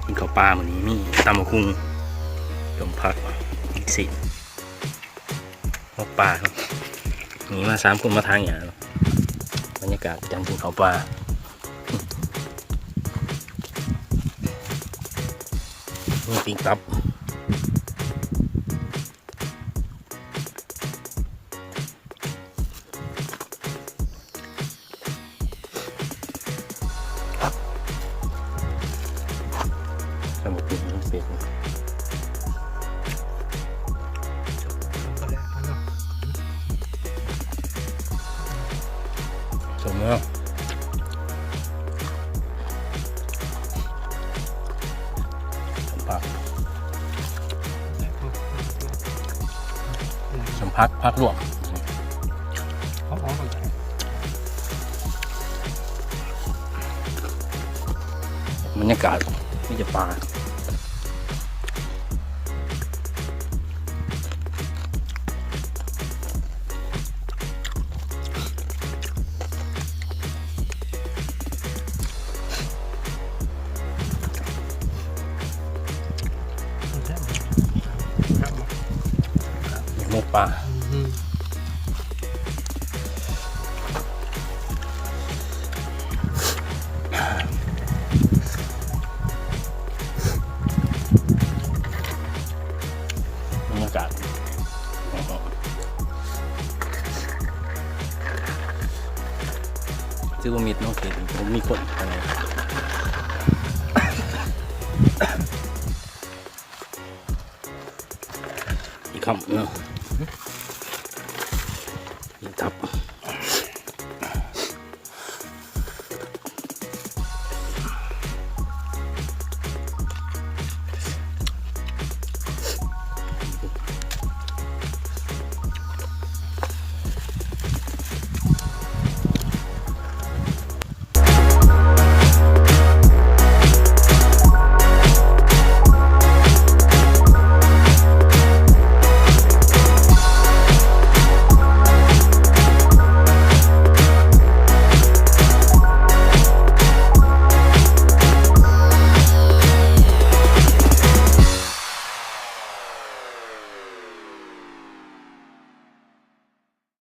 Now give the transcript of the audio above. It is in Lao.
ກິນເຂົ້າປ່າມື້ນີ້ມີຕຳບັກຫຸ່ງ ຕົ້ມຜັກ ມີຊີ້ນ ໝົກປາເນາະ. ນີ້ມາສາມຄົນມາຖາງຫຍ້າເນາະ. ບັນຍາກາດການກິນເຂົ້າປ່າ ມີປີ້ງຕັບ. ຕຳບັກຫຸ່ງເປັດ ສົມແລ້ວ. ຜັກ ສົມຜັກ ຜັກລວກ. ບັນຍາກາດມີແຕ່ປ່າ. ໝົກປາ. ບັນຍາກາດ ຖືວ່າມິດເນາະ ເຂດບໍ່ມີຄົນປານໃດ. ອີກຄຳເນາະ.